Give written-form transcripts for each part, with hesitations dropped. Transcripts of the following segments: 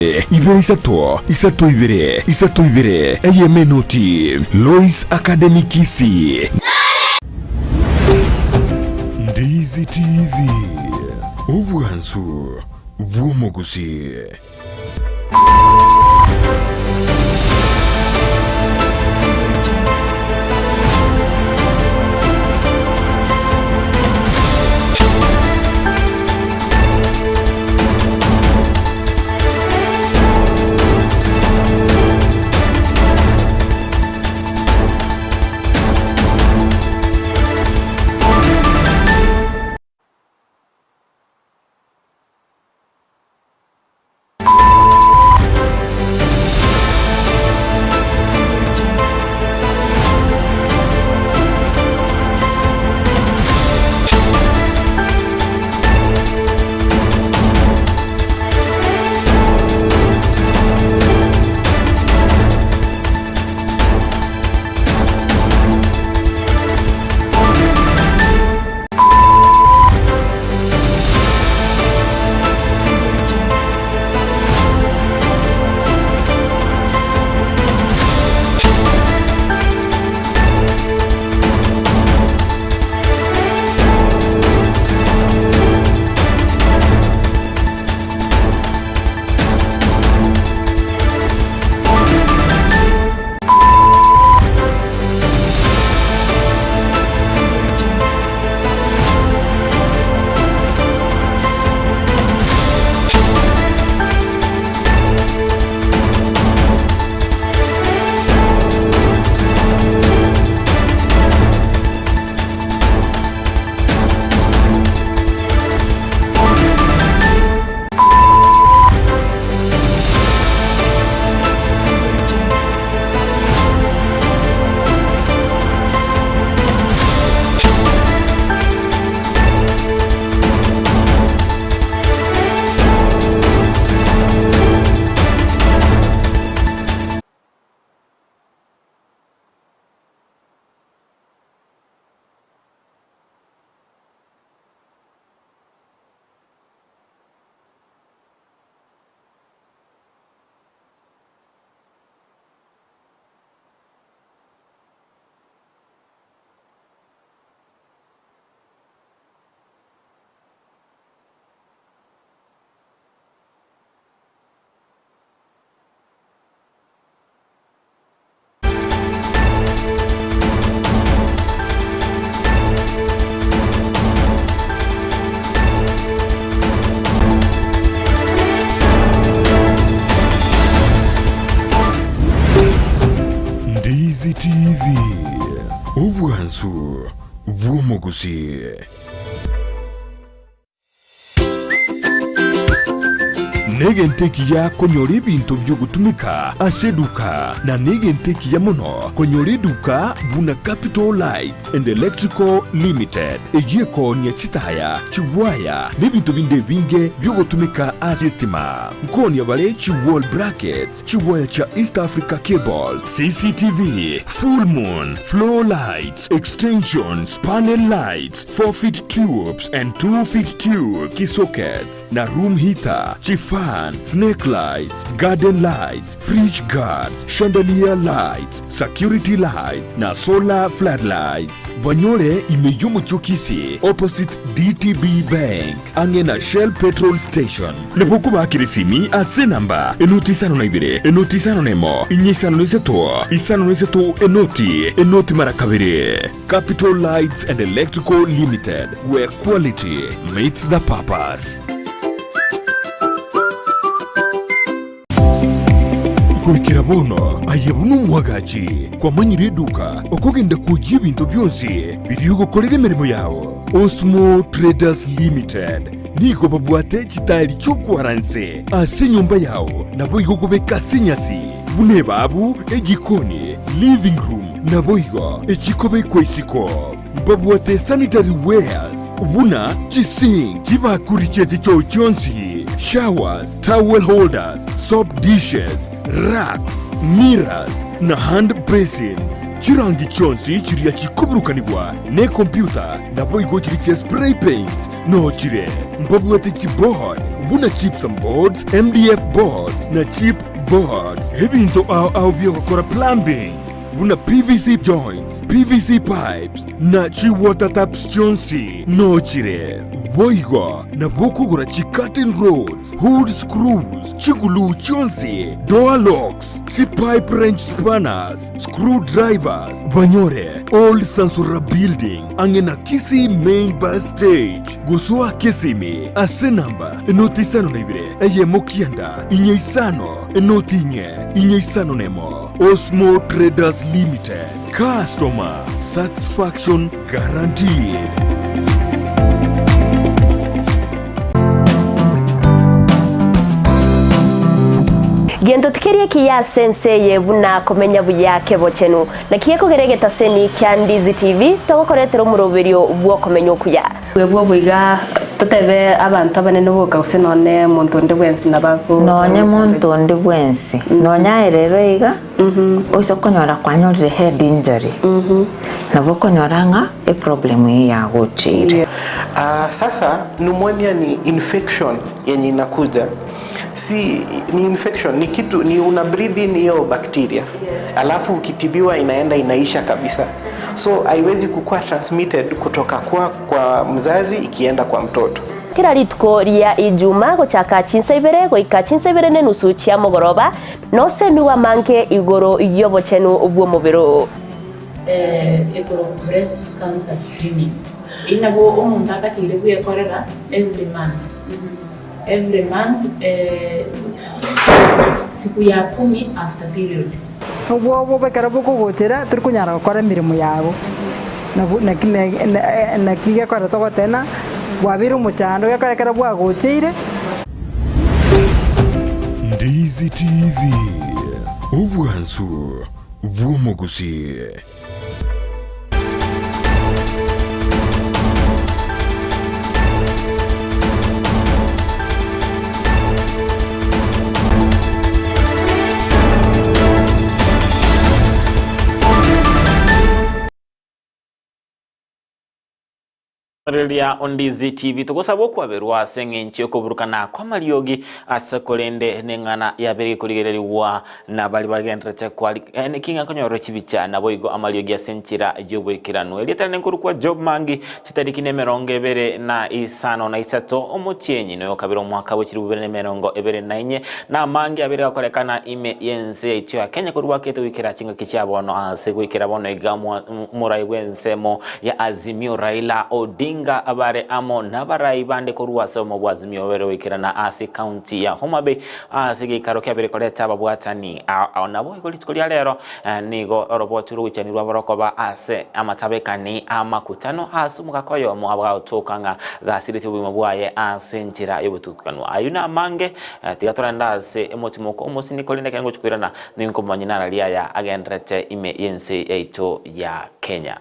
Ibere isato, isato ibere, isato ibere, eyemo enoti. Lois Academy Kisii. Ndizi TV, obwansu bw'omogusii. Ndizi TV, obwansu bw'omogusii. Negento ekiya konyora ebinto bi'ogotumeka ase eduka, na negento ekiya mono konyora eduka buna Capital Lights and Electrical Limited, eyio ekoonia chitaya, chiwaya, na ebinto binde ebinge bi'ogotumeka ase estima. Nkoonia bare chi wall brackets, Chiwaya chia East Africa Cable, CCTV, Full Moon, Floor Lights, Extensions, Panel Lights, 4 feet tubes and 2 feet tube, Kisockets, na Room Heater, Chifan, Snake Lights, Garden Lights, Fridge Guards, Chandelier Lights, Security Lights, na Solar Floodlights. Banyore ime y'omochie o Kisii, opposite DTB Bank, ang'e na Shell Petrol Station. Nabo okobakera esimi ase enamba enoti isano na ibere, enoti isano na emo, inye isano na isato, isano na isato, enoti, enoti mara kabere. Capital Lights and Electrical Limited, where quality meets the purpose. Goikera bono aye buna omwagachi kwamanyire eduka okogenda kwoyia ebinto bionsi biria ogokorera emeremo yao. Osmo Traders Limited nigo babwate chitaeri chi'okwara nse ase enyomba yao naboigo kobeka ase enyasi buna ebabu, ejikoni, living room naboigo echikobekwa isiko. Mbabwate sanitary wares buna chisink, chibakuri chie chichoo chionsi, showers, towel holders, soap dishes, racks, mirrors na hand. Basins, chirangi chionsi chiria chikoburukanigwa nekompyuta naboigo chiria chia spray paints noo chire. Mbabwate chiboard buna gypsum boards, MDF boards na chip boards. Ebinto ao ao biogokora plumbing buna PVC joints, PVC pipes na chi water taps chionsi noo chire. Boigo nabo okogora chi curtain rods, hood screws, chiguluu chionsi, door locks, chi pipe wrench spanners, screw drivers, banyore Old Sansora Building ang'e na Kisii Main Bus Stage. Gosoa Kisimi ase namba enoti isano na ibere eyemo kianda inye isano enoti inye inye isano nemo. Osmo Traders Limited, customer satisfaction guaranteed. Gento tikeri ekiya ase ense eye buna komenya buya kebochenu. Naki gekogera egetaseni kia Ndizi TV togokoretera omoroberio bw'okomenya okuya. Bwebwo boiga totebe abanto abanene boka gose nonye monto onde bwensi nabo ago Nonye monto onde bwensi, nonye aye rero iga, oise konyora kwanyorire head injury, nabo okonyora ng'a eproblem eyio yagocheire. Sasa pneumonia ni infection yenye inakuja si ni infection ni kitu ni una breathe in hiyo bacteria alafu ukitibiwa inaenda inaisha kabisa so haiwezi kukua transmitted kutoka kwa, kwa mzazi ikienda kwa mtoto. Kera rituko ria Ijuma gochaka chinsa ibere goika chinsa ibere nenusu chia mogoroba, nosemigwe amange igoro y'obochenu bw'omobere oo. Ekorokwa breast cancer screening. Eyio nabo omonto atakeire bwekorera every month. Every month siku ya kumi after period. Obwoba ekero bokogochera tori konyara gokora emeremo yago, nabo naki naki gekogera togoteba ng'a bwabeire omochando gekogera ekero bwagocheire. Ndizi TV, obwansu bw'omogusii. Riria Ondizi TV togosaba okwaberwa ase eng'encho y'okoburukana kw'amariogi ase korende neng'ana yabere gekorigererigwa na baria bagendererete kwari naki ng'a nkonyorere chibicha naboigo amariogi ase enchera y'oboikeranu. Erieta rinde nkorokwa Job Mangi, chitariki nemerongo ebere na isano na isato omotienyi noyo kabere omwaka bwe chilifu bibere na emerongo ebere na inye, na amange abere gakorekana ime y'ense yaito ya Kenya korwa akete goikera chingaki chia bono ase goikera bono iga omorai bw'ensemo ya Azimio Raila Odinga bare amo nabarai bande korwa ase obomo bwa Azimio babere goikerana ase county ya Homa Bay ase egeikaro kiabere koreta ababwatani ao naboigo rituko ria rero nigo oroboti rogoichani rwabo rokoba ase amatabekani amakutano ase omogaka oyomo abagotoka ng'a gasiretie obogima bwaye ase enchera y'obotukanwa. Ayio namange tiga torende ase emotimoko omosini korende ekero ngochia koirana ninkomanya nararia aya agendererete ime y'ense yaito ya Kenya.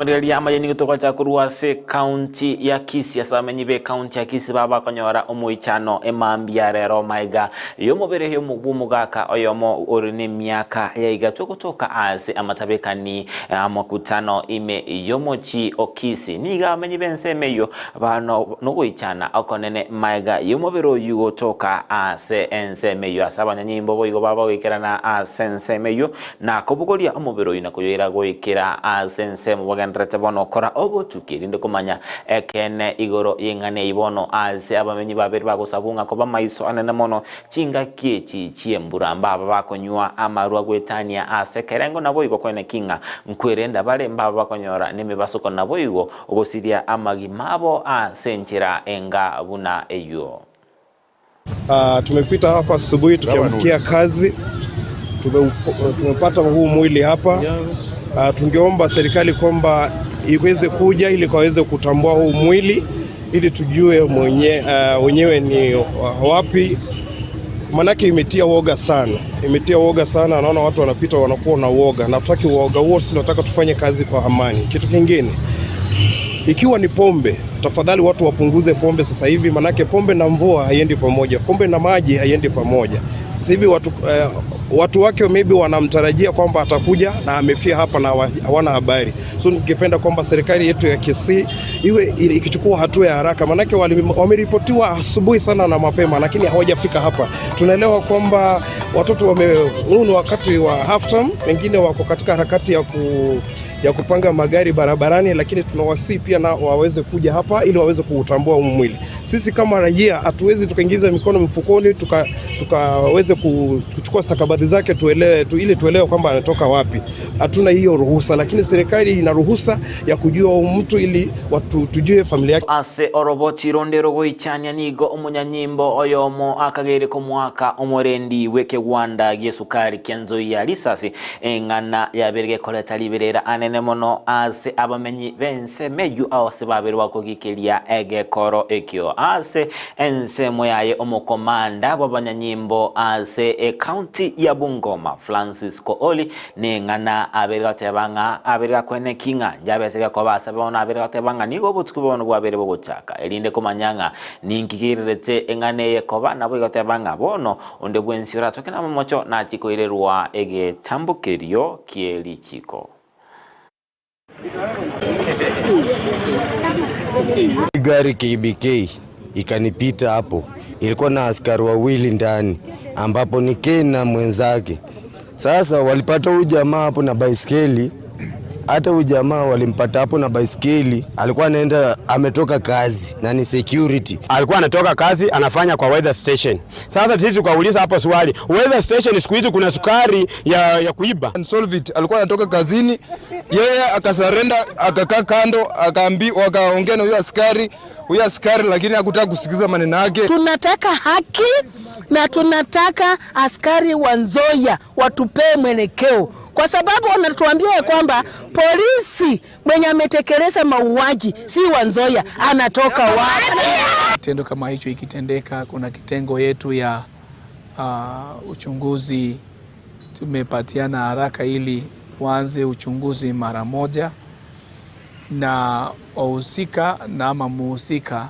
Rigereria amaye nigo togocha korwa ase ekaunti ya Kisii ase abamenyi be ekaunti ya Kisii baba bakonyora omoichano emambia rero maega y'omobere bw'omogaka oyomo ore nemiaka ya igatwa gotoka ase amatabekani amakutano ime y'omochie o Kisii. Nigo abamenyi b'ensemo eyio bano nogoichana okonene maega y'omobere oyio gotoka ase ensemo eyio ase abanyanyimbo boigo baba goikerana ase ensemo eyio Na kobogoria omobere oyio na koyoira goikera ase ensemo bagendererete bono kora obotuki, erinde komanya ekeene igoro y'eng'ana eyio bono ase abamenyi babere bagosabwa ng'a koba maiso anene mono chingaki echi chi'embura mbaba bakonywa amarwa goetania ase ekerengo naboigo koeneki ng'a nkwerenda bare mbaba bakonyora nemebasoko naboigo ogosiria amagima abo ase enchera enga buna eyio. Tumepita hapa asubuhi tukiamkia kazi, tumepata huu mwili hapa. Tungeomba serikali kwamba iweze kuja ili waweze kutambua huu mwili ili tujue mwenye, wenyewe ni wapi. Manake imetia woga sana, imetia woga sana. Naona watu wanapita wanakuwa na woga, na hatutaki woga huo. Sisi tunataka tufanye kazi kwa amani. Kitu kingine ikiwa ni pombe, tafadhali watu wapunguze pombe sasa hivi, manake pombe na mvua haiendi pamoja, pombe na maji haiendi pamoja. Sasa hivi watu, eh, watu wake maybe wanamtarajia kwamba atakuja na amefia hapa na hawana habari. So ningependa kwamba serikali yetu ya Kisii iwe ikichukua hatua ya haraka, manake wameripotiwa asubuhi sana na mapema, lakini hawajafika hapa. Tunaelewa kwamba watoto wame, huu ni wakati wa half term, wengine wako katika harakati ya ku ya kupanga magari barabarani, lakini tunawasihi pia na waweze kuja hapa ili waweze kuutambua huu mwili. Sisi kama raia hatuwezi tukaingiza mikono mfukoni tuka tukaweze kuchukua stakabadhi zake tuelewe tu, ili tuelewe kwamba anatoka wapi. Hatuna hiyo ruhusa, lakini serikali ina ruhusa ya kujua huyu mtu ili watu tujue familia yake. Ase oroboti ronde rogoichania nigo omonyanyimbo oyomo akagere komwaka omorendi bw'ekegwanda gi'esukari kia Nzoia risasi eng'ana yabere gekoreta riberera anene mono ase abamenyi b'ense meyu ase babere bakogikeria egekoro ekio ase ensemo yaye omokomanda bw'abanyanyimbo ase ekaunti ya Bungoma Francis Kooli neng'ana abere goteba ng'a abere gakwene king'a njabese gekoba ase bono abere goteba ng'a nigo obotuko bono bwabere bogochaka erinde komanya ng'a ninkigererete eng'ana eye koba nabo igoteba ng'a bono onde bwensi oratoke na momocho nachikoirerwa egetambokerio kie richiko. Gari KBK ikanipita hapo, ilikuwa na askari wawili ndani, ambapo ni Ken na mwenzake. Sasa walipata huyu jamaa hapo na baiskeli, hata huyu jamaa walimpata hapo na baiskeli, alikuwa anaenda ametoka kazi na ni security. Alikuwa anatoka kazi anafanya kwa weather station. Sasa sisi tukauliza hapo swali, weather station siku hizi kuna sukari ya, ya kuiba? Solvit alikuwa anatoka kazini, yeye akasarenda, akakaa kando, akaambi, wakaongea na huyo askari huyo askari, lakini hakutaka kusikiza maneno yake. Tunataka haki na tunataka askari wa Nzoia watupee mwelekeo, kwa sababu wanatuambia ya kwamba polisi mwenye ametekeleza mauaji si wa Nzoia, anatoka wapi? Kitendo kama hicho ikitendeka, kuna kitengo yetu ya uchunguzi tumepatiana haraka ili waanze uchunguzi mara moja, na wahusika na ama muhusika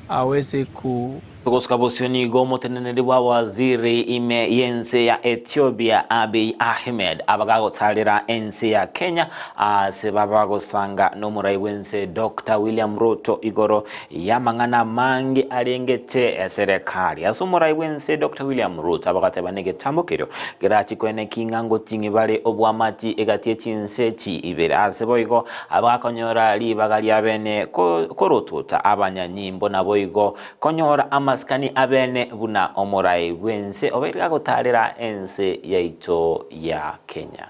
aweze ku Gosuka bosio nigo omoteneneri bwa waziri ime y'ense ya Ethiopia Abiy Ahmed abagagotarera ense ya Kenya ase babagosanga n'omorai bw'ense Dr. William Ruto igoro y'amang'ana mange arengete eserekari ase omorai bw'ense Dr. William Ruto abagateba n'egetambo kerio kerachikwene king'ango ting'i bare obwamati egati echinse chi ibere ase boigo abagakonyora ribaga ria bene korotota abanyanyimbo nabo igo konyora amasikani abene buna omorai bwense obeire gagotarera ense yaito ya Kenya.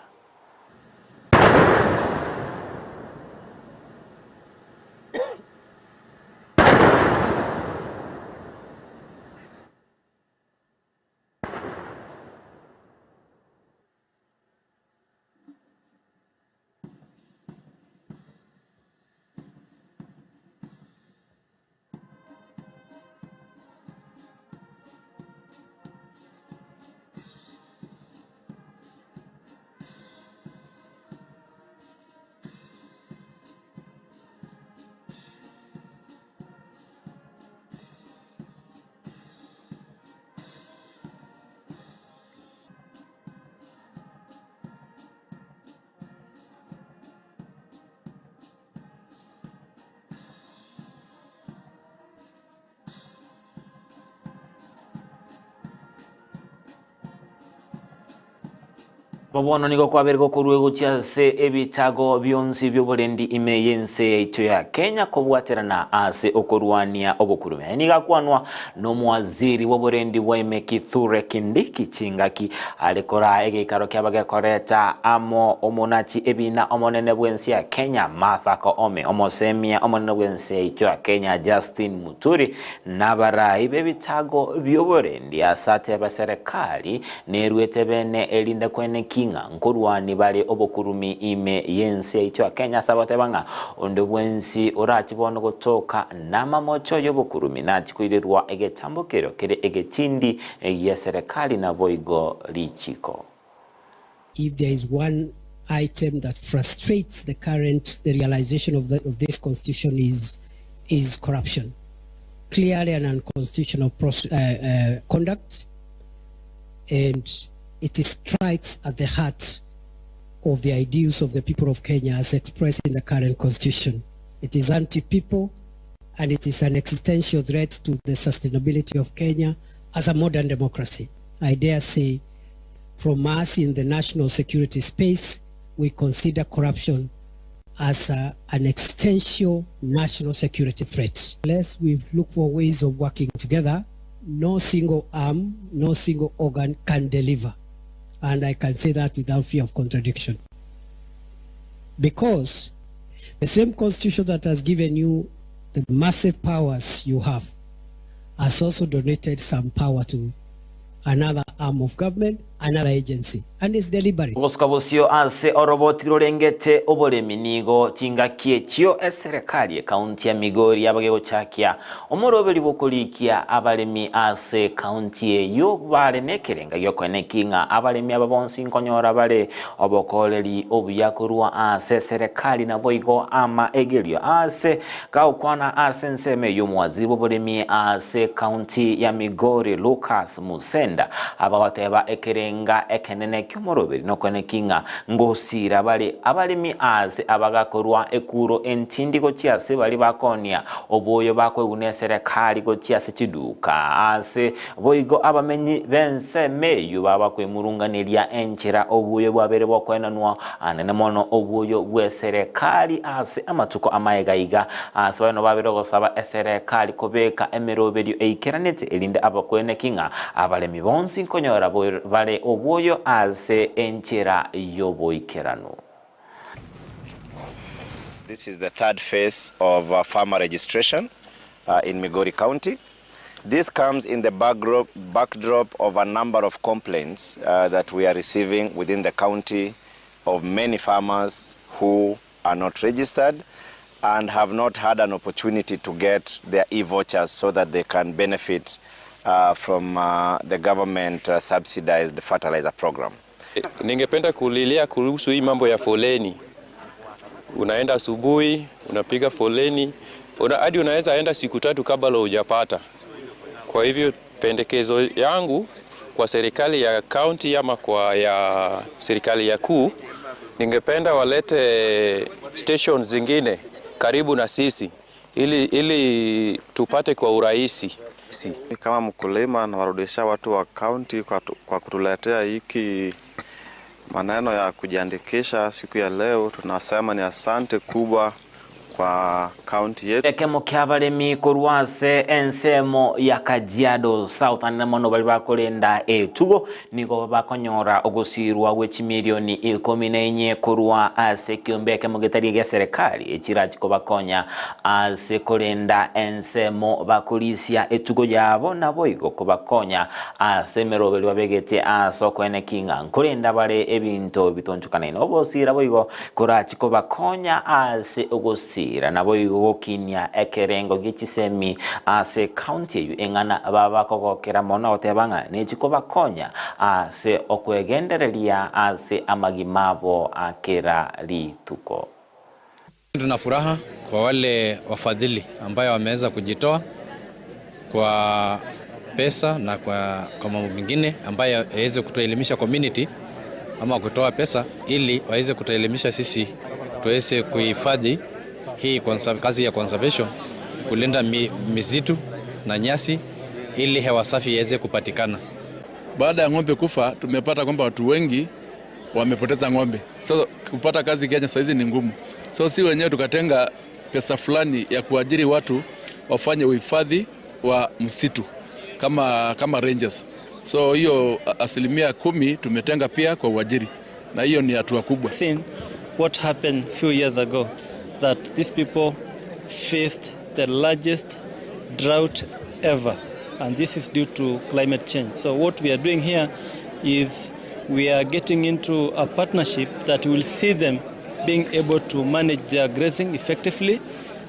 Bobono nigo kwabere gokorwa gochia ase ebitago bionsi by'oborendi ime y'ense yaito ya Kenya kobwaterana ase okorwania obokurume. Niga kwanwa n'omwaziri w'oborendi bwa ime Kithure Kindiki chingaki alikora egeikaro kiabagekoreta amo omonachi ebina omonene bw'ense ya Kenya Martha Koome omosemia omonene bw'ense yaito ya Kenya Justin Muturi n'abarai b'ebitago by'oborendi ase ateba serikali nerwete bene erinde kwene. ki ng'a nkorwani bare obokurumi ime y'ense yaito ya Kenya ase agoteba ng'a onde bwensi orache bono gotoka namamocho y'obokurumi nachi koirerwa egetambokero kere egetindi gia serekari naboigo richiko. If there is one item that frustrates the current the realization of, the, of this constitution is, is corruption. Clearly an unconstitutional uh, uh, conduct and it strikes at the heart of the ideals of the people of Kenya as expressed in the current constitution. It is anti-people and it is an existential threat to the sustainability of Kenya as a modern democracy. I dare say from us in the national security space, we consider corruption as a, an existential national security threat. Unless we look for ways of working together, no single arm, no single organ can deliver. And I can say that without fear of contradiction. Because the same constitution that has given you the massive powers you have has also donated some power to another arm of government, another agency, and it's deliberate. Obosuka bosio ase oroboti rorengete oboremi nigo chingaki echio eserekari ekaunti ya Migori yaba gegochakia omoroberi bw'okorikia abaremi ase ekaunti eyio bare nekerenga giokoeneki ng'a abaremi aba bonsi nkonyora bare obokoreri obuya korwa ase eserekari naboigo ama egerio ase gagokwana ase ensemo eyio omowaziri bw'oboremi ase ekaunti ya Migori Lucas Musenda abagoteba ekerenga ekenene ki'omoroberi nokoeneki ng'a ngosira bare abaremi ase abagakorwa ekuro entindi gochia ase baria bakonia oboyo bakoigwa neserekari gochia ase chiduka ase boigo abamenyi b'ensemo eyio babakwemurunganeria enchera oboyo bwabere bokoenanwa anene mono oboyo bw'eserekari ase amatuko amaega iga ase baino babere gosaba eserekari kobeka emeroberio eikeranete erinde abakoeneki ng'a abaremi bonsi nkonyora bare oboyo ase enchera y'oboikeranu. This is the third phase of uh, farmer registration uh, in Migori County. This comes in the backdrop, backdrop of a number of complaints uh, that we are receiving within the county of many farmers who are not registered and have not had an opportunity to get their e-vouchers so that they can benefit uh, from uh, the government uh, subsidized fertilizer program. Ningependa kulilia kuhusu hii mambo ya foleni. Unaenda asubuhi, unapiga foleni, hadi unaweza enda siku tatu kabla hujapata. Kwa hivyo pendekezo yangu kwa serikali ya kaunti ama kwa ya serikali ya kuu, ningependa walete station zingine karibu na sisi ili, ili tupate kwa urahisi. Kama mkulima nawarudisha watu wa kaunti kwa, kwa kutuletea hiki maneno ya kujiandikisha siku ya leo. Tunasema ni asante kubwa kwa kaunti yetu. Ekemo kia abaremi korwa ase ensemo ya Kajiado South anene mono bari bakorenda etugo nigo bakonyora ogosirwa gwe chimilioni ikomi na enye korwa ase ekiombe ekemo getari gia serikali echirachi kobakonya ase korenda ensemo bakorisia etugo yabo naboigo kobakonya ase emeroberi babegete ase okoeneki ng'a nkorenda bare ebinto bitonchokanaine obosira boigo korachi kobakonya ase ogosira naboigo gokinia ekerengo gie chisemi ase ekaunti eywo eng'ana babakogokera mono goteba ng'a nechikobakonya ase okwegendereria ase amagima abo akera rituko. Tuna furaha kwa wale wafadhili ambayo wameweza kujitoa kwa pesa na kwa, kwa mambo mengine ambayo yaweze kutuelimisha community ama kutoa pesa ili waweze kutuelimisha sisi tuweze kuhifadhi hii kazi ya conservation, kulinda mi, misitu na nyasi ili hewa safi iweze kupatikana. Baada ya ng'ombe kufa, tumepata kwamba watu wengi wamepoteza ng'ombe. So kupata kazi Kenya saizi ni ngumu. So si wenyewe tukatenga pesa fulani ya kuajiri watu wafanye uhifadhi wa msitu kama, kama rangers. So hiyo 10% tumetenga pia kwa uajiri, na hiyo ni hatua kubwa. Seen what happened few years ago that these people faced the largest drought ever and this is due to climate change. So what we are doing here is We are getting into a partnership that will see them being able to manage their grazing effectively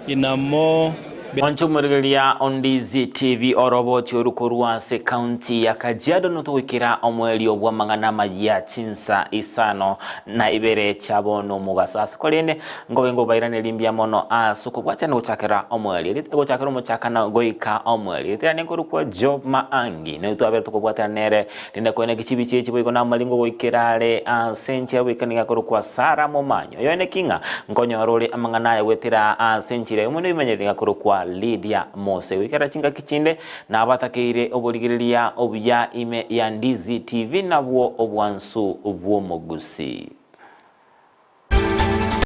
in a more Mwanche omorigereria o Ndizi TV orobochi oru korwa ase county ya Kajiado notogoikera omoerio bw'amang'ana amayia chinsa isano na ibere chia bono omogaso ase korende nkobe ngobairaneria mbuya mono ase okobwachana gochakera omoerio gochakera omochakano goika omoerio ritarani nkorokwa Job Maangi nigo twabere tokobwatana nere Rende koeneki chibicha echi boigo namaringo goikera are ase enchera goika nigo akorokwa Sara momanyi. Oyo oeneki ng'a nkonyora ore amang'ana aya goetera ase enchera eyemo noimanyire nigo akorokwa Lydia Mose. Goikera chingaki chinde nabatakeire oborigereria obuya ime ya Ndizi TV nabwo obwansu bw'omogusii.